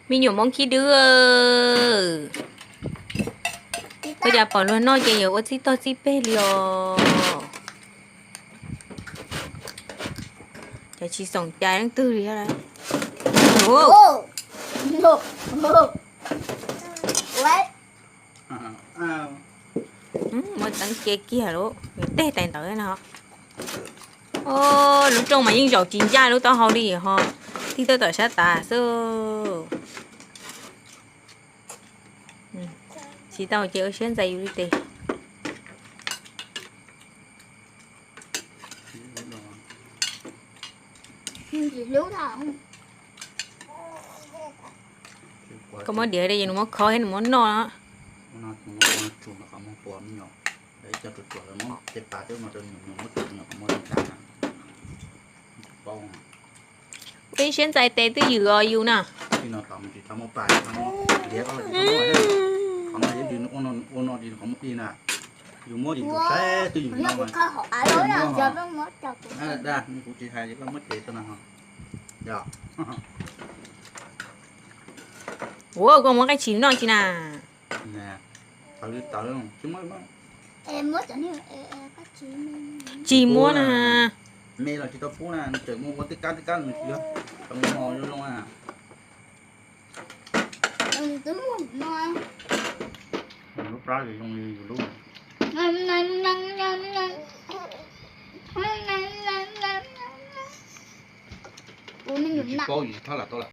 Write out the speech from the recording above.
Me nyuam Hmoob khib dwb, ua cas pom luag noj ces yuav ua txij tog txij peg li os. Cov tsis xoom cai leej twg li. Muab txeeb cia kiag lub, tej tais ntawd no. Lub rooj mas yeej zaum tsis ncaj lub taub hau li ho, tig tuaj tom sab tav xwb. Tsis tau ces ua siab ntxais yus li tes. Koj muab diav li ces nws muab khov thiab nws muab noj. Peb siab ntxais tes twb ywm os yus na. Ua koj muab qaij tshis noj tsis na. Tsis muab na. Me los tsis tau pub na, tseem muab ua tib kab tib kab nws tsis yog, tau mos zoo zoo na. Lub plab zoo li yus lub. Yus tsis paub yus tsis txhob lam tau lawm.